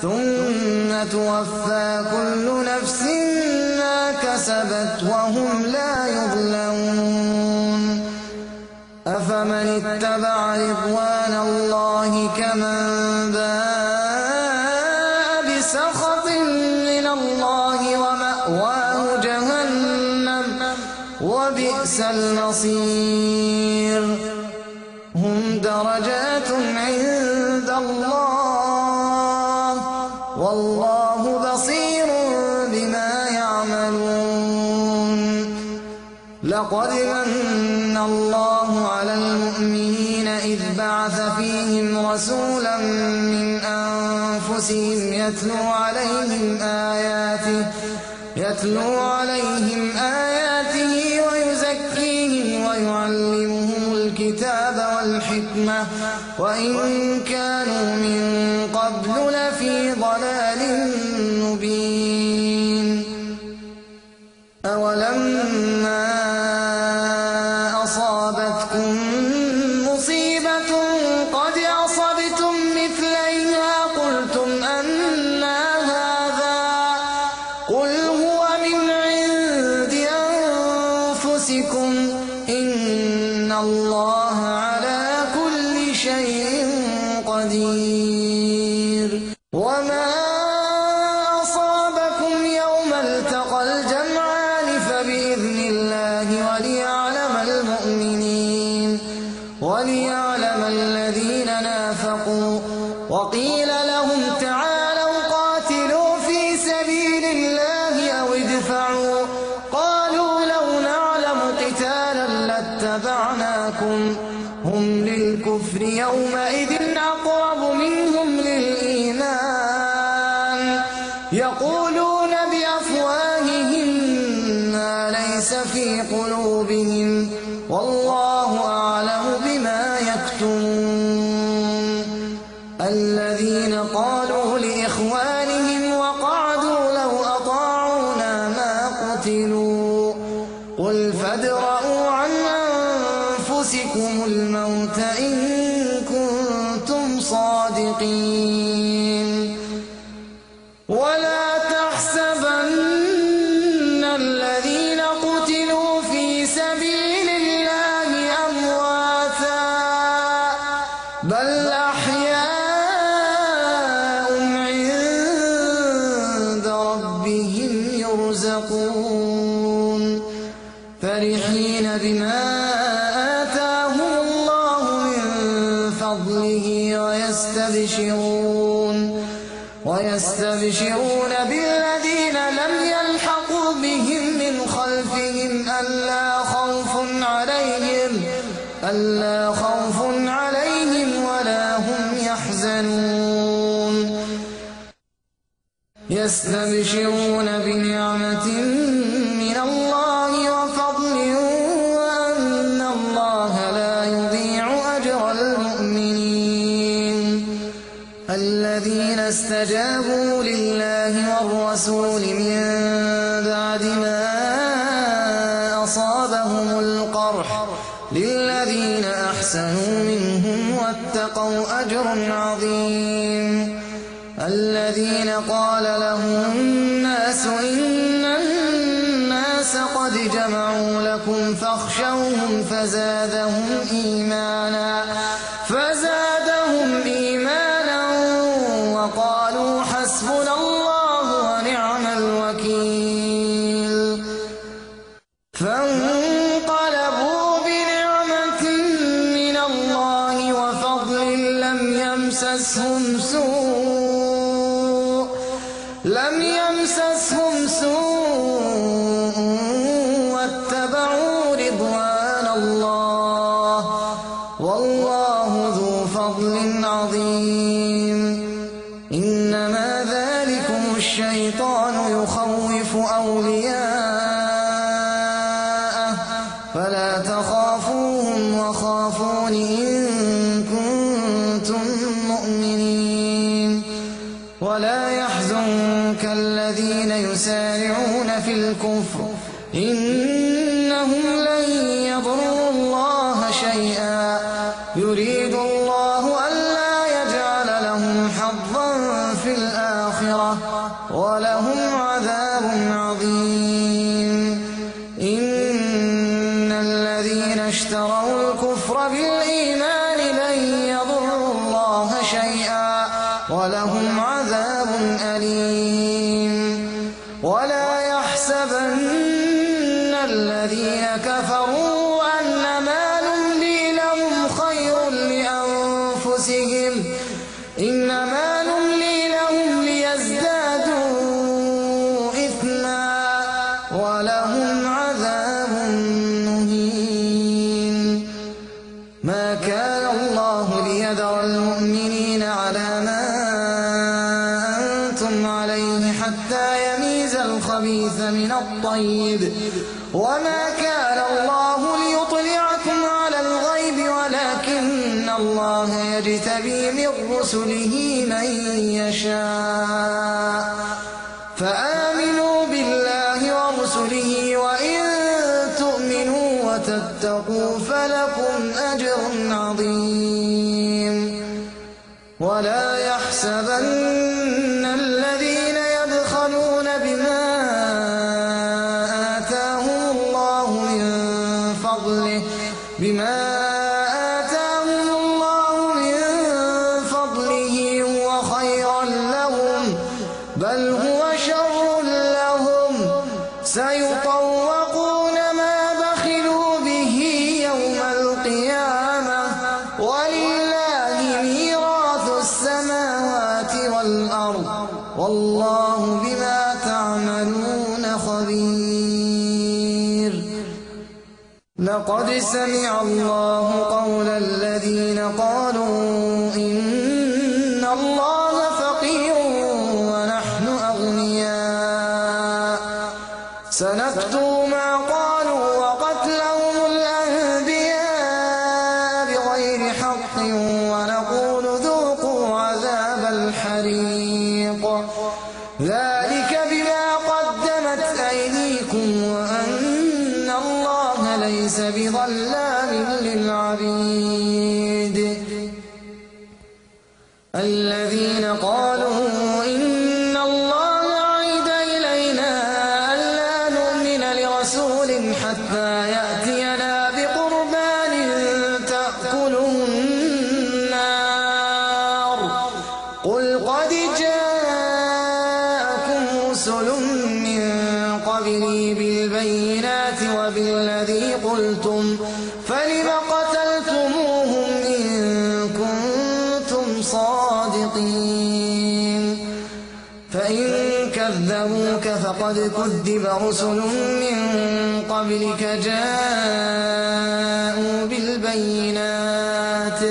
ثم توفى كل نفس ما كسبت وهم لا يظلمون أفمن اتبع رضوان الله كمن باء بسخط من الله ومأواه جهنم وبئس المصير هم درجات عند الله والله بصير بما يعملون لقد من الله على المؤمنين إذ بعث فيهم رسولا من أنفسهم يتلو عليهم آياته ويزكيهم ويعلمهم الكتاب والحكمة وإن كانوا من قبل لفي ضلال مبين أولما أصابتكم مصيبة قد أصبتم مثليها قلتم أنى هذا قل هو من عند أنفسكم إن الله على كل شيء قدير وما أصابكم يوم التقى الجمعان فبإذن الله وليعلم الذين نافقوا وقيل لهم تعالوا قاتلوا في سبيل الله أو ادفعوا قالوا لو نعلم قتالا لاتبعناكم هم للكفر يومئذ أقرب منهم للإيمان يقولون بأفواههم ما ليس في قلوبهم والله أعلم بما يكتمون الذين قالوا لإخوانهم وقعدوا لو أطاعونا ما قتلوا قل فادرءوا عن أنفسكم الموت إن كنتم صادقين ولا تحسبن الذين قتلوا في سبيل الله أمواتا بل أحياء عند ربهم يرزقون فرحين بما آتاهم الله من فضله ويستبشرون بالذين لم يلحقوا بهم من خلفهم ألا خوف عليهم ولا هم يحزنون يستبشرون بنعمة من الله وفضل وأن اسْتَجَابُوا لِلَّهِ وَالرَّسُولِ مِن بَعْدِ مَا أَصَابَهُمُ الْقَرْحُ لِلَّذِينَ أَحْسَنُوا مِنْهُمْ وَاتَّقَوْا أَجْرٌ عَظِيمٌ الَّذِينَ قَالَ لَهُمُ النَّاسُ إِنَّ النَّاسَ قَدْ جَمَعُوا لَكُمْ فَاخْشَوْهُمْ فَزَادَهُمْ إِيمَانًا وَقَالُوا حَسْبُنَا اللَّهُ وَنِعْمَ الْوَكِيلُ فَانقَلَبُوا بِنِعْمَةٍ مِّنَ اللَّهِ وَفَضْلٍ لَّمْ يَمْسَسْهُمْ سُوءٌ وَاتَّبَعُوا رِضْوَانَ اللَّهِ وَاللَّهُ ذُو فَضْلٍ عَظِيمٍ إِنَّمَا ذَٰلِكُمُ الشَّيْطَانُ يُخَوِّفُ أَوْلِيَاءَهُ فَلَا تَخَافُوهُمْ وَخَافُونِ إِن كُنتُم مُّؤْمِنِينَ وَلَا يَحْزُنكَ الَّذِينَ يُسَارِعُونَ فِي الْكُفْرِ إِنَّهُمْ لَن يَضُرُّوا اللَّهَ شَيْئًا يُرِيدُ اللَّهُ أَلَّا يَجْعَلَ لَهُمْ حَظًّا فِي الْآخِرَةِ وَلَهُمْ عَذَابٌ عَظِيمٌ إِنَّ الَّذِينَ اشْتَرَوُا الْكُفْرَ بِالْإِيمَانِ لَن يَضُرُّوا اللَّهَ شَيْئًا وَلَهُمْ عَذَابٌ أَلِيمٌ وَلَا يَحْسَبَنَّ الَّذِينَ كَفَرُوا أَنَّمَا نُمْلِي لَهُمْ خَيْرٌ لِّأَنفُسِهِمْ إِنَّمَا نُمْلِي لَهُمْ لِيَزْدَادُوا إِثْمًا وَلَهُمْ عَذَابٌ مُّهِينٌ مَا كَانَ اللَّهُ لِيَذَرَ الْمُؤْمِنِينَ عَلَىٰ مَا أَنتُمْ عَلَيْهِ حَتَّىٰ يَمِيزَ الْخَبِيثَ مِنَ الطَّيِّبِ وَمَا كَانَ اللَّهُ لِيُطْلِعَكُمْ عَلَى الْغَيْبِ وَلَٰكِنَّ اللَّهَ يَجْتَبِي مِن رُّسُلِهِ مَن يَشَاءُ فَآمِنُوا بِاللَّهِ وَرُسُلِهِ وَإِن تُؤْمِنُوا وَتَتَّقُوا فَلَكُمْ أَجْرٌ عَظِيمٌ وَلَا يَحْسَبَنَّ الَّذِينَ يَبْخَلُونَ بِمَا آتَاهُمُ اللَّهُ مِن فَضْلِهِ هُوَ خَيْرًا لَّهُم بَلْ هُوَ شَرٌّ لَّهُمْ سَيُطَوَّقُونَ مَا بَخِلُوا بِهِ يَوْمَ الْقِيَامَةِ وَلِلَّهِ مِيرَاثُ السَّمَاوَاتِ وَالْأَرْضِ وَاللَّهُ بِمَا تَعْمَلُونَ خَبِيرٌ لَقَدْ سَمِعَ اللَّهُ قَوْلَ الَّذِينَ قَالُوا إِنَّ اللَّهَ فَقِيرٌ وَنَحْنُ أَغْنِيَاءُ سَنَكْتُبُ مَا قَالُوا وَقَتْلَهُمُ الْأَنبِيَاءَ بِغَيْرِ حَقٍّ وَنَقُولُ ذُوقُوا عَذَابَ الْحَرِيقِ ذَٰلِكَ بِمَا قَدَّمَتْ أَيْدِيكُمْ وَأَنَّ اللَّهَ لَيْسَ بِظَلَّامٍ لِّلْعَبِيدِ الَّذِينَ قَالُوا إِنَّ اللَّهَ عَهِدَ إِلَيْنَا أَلَّا نُؤْمِنَ لِرَسُولٍ حَتَّىٰ يَأْتِيَنَا بِقُرْبَانٍ تَأْكُلُهُ النَّارُ قُلْ قَدْ جَاءَكُمْ رُسُلٌ مِّن قَبْلِي بِالْبَيِّنَاتِ وَبِالَّذِي قُلْتُمْ فَلِمَ قَتَلْتُمُوهُمْ إِن كُنتُمْ صَادِقِينَ فَإِن كَذَّبُوكَ فَقَدْ كُذِّبَ رُسُلٌ مِّن قَبْلِكَ جَاءُوا بِالْبَيِّنَاتِ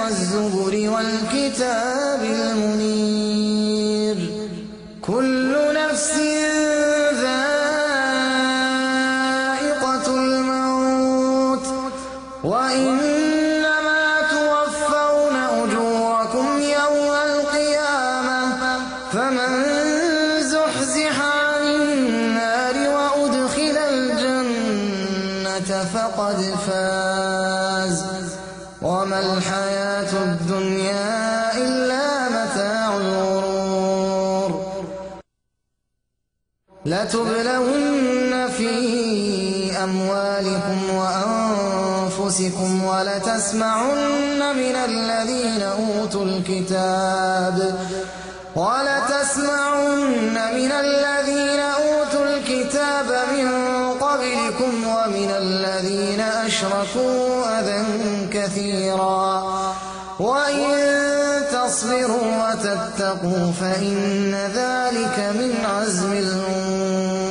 وَالزُّبُرِ وَالْكِتَابِ الْمُنِيرِ كُلُّ نَفْسٍ ذَائِقَةُ الْمَوْتِ وَإِنَّمَا تُوَفَّوْنَ فقد فاز وما الحياة الدنيا إلا متاع الغرور لتبلون في أموالكم وأنفسكم ولتسمعن من الذين أوتوا الكتاب من قبلكم ومن الذين أشركوا أذى كثيرا وإن تصبروا وتتقوا فإن ذلك من عزم الأمور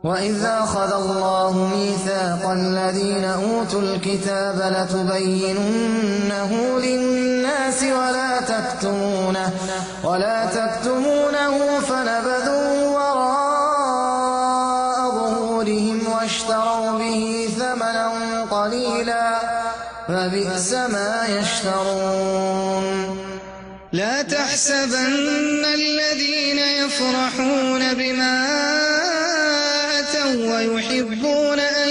وإذ أخذ الله ميثاق الذين أوتوا الكتاب لتبيننه للناس ولا تكتمونه فنبذوه وراء ظهورهم واشتروا به ثمنا قليلا فبئس ما يشترون لا تحسبن الذين يفرحون بما أتوا ويحبون أن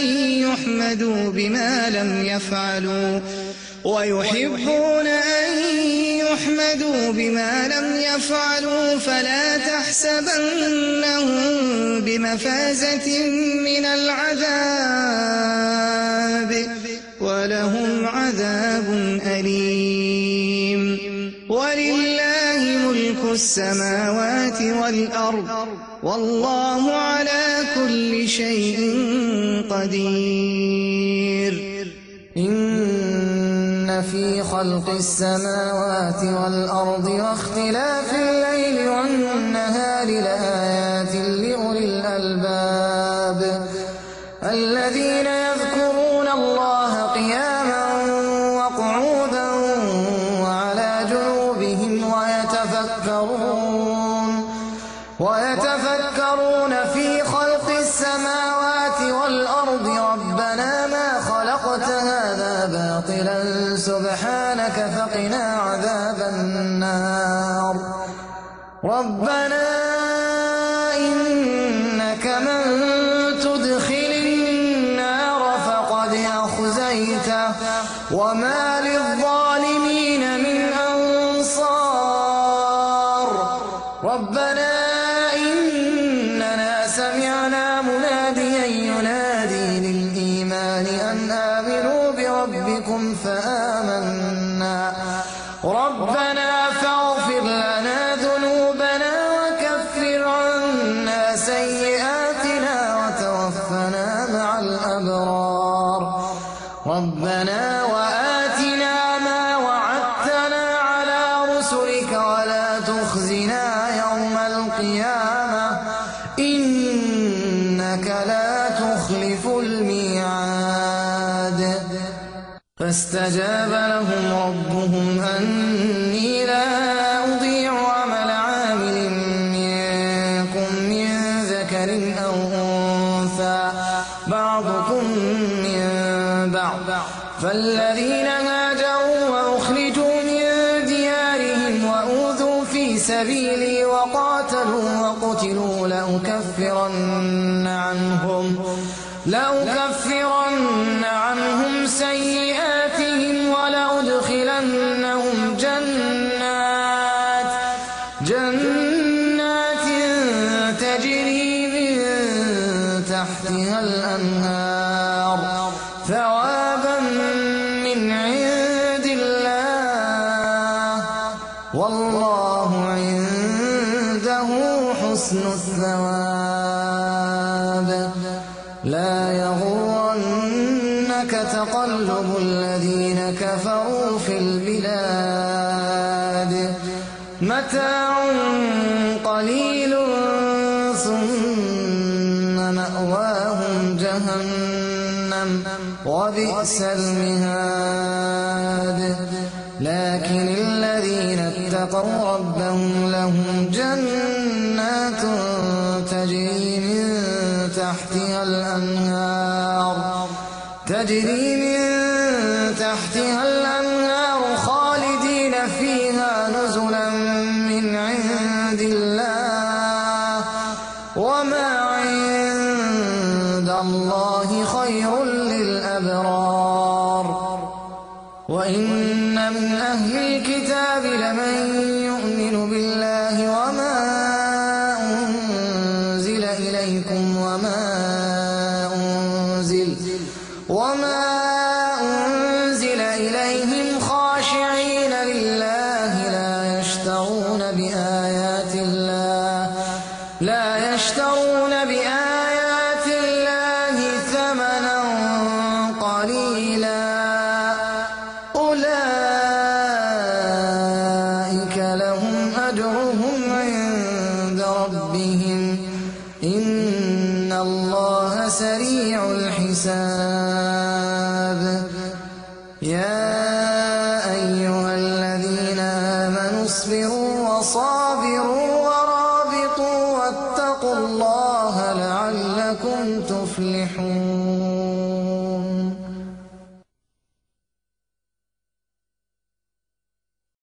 يحمدوا بما لم يفعلوا فلا تحسبنهم بمفازة من العذاب ولهم عذاب أليم ولله ملك السماوات والأرض والله على كل شيء قدير إن في خلق السماوات والأرض واختلاف الليل والنهار لآيات لأولي الألباب الذين يذكرون الله قياما وقعودا وعلى جنوبهم ويتفكرون في خلق السماوات والأرض ربنا ما خلقت هذا باطلا سبحانك فقنا عذاب النار ربنا إنك من تدخل النار فقد أخزيته وما للظالمين من أنصار ربنا إننا سمعنا مناديا ينادي للإيمان أن آمنوا بربكم فآمنا ربنا فاغفر لنا ذنوبنا وكفر عنا سيئاتنا وتوفنا مع الأبرار ربنا وآتنا ما وعدتنا على رسلك ولا تخزنا يوم القيامة إنك لا تخلف الميعاد فاستجاب لهم ربهم أني لا أضيع عمل عامل منكم من ذكر أو أنثى بعضكم من بعض فالذين هاجروا وأخرجوا من ديارهم وأوذوا في سبيلي وقاتلوا وقتلوا لأكفرن عنهم سيئاتهم ولأدخلنهم جنات تجري من تحتها الأنهار ثوابا من عند الله والله عنده حسن الثواب لا يغرنك تقلب الذين كفروا في البلاد متاع قليل ثم مأواهم جهنم وبئس المهاد لكن الذين اتقوا ربهم لهم جنات تجري من تحتها الأنهار خالدين فيها نزلا من عند الله وما عند عند الله خير للأبرار وإن من أهل الكتاب لمن يؤمن بالله وما أنزل إليكم وما أنزل إليهم خاشعين لله لا يشترون بآيات الله ثمنا قليلا أولئك لهم أجرهم عند ربهم إن الله سريع الحساب يا أيها الذين آمنوا اصبروا وصابروا ورابطوا واتقوا الله لعلكم تفلحون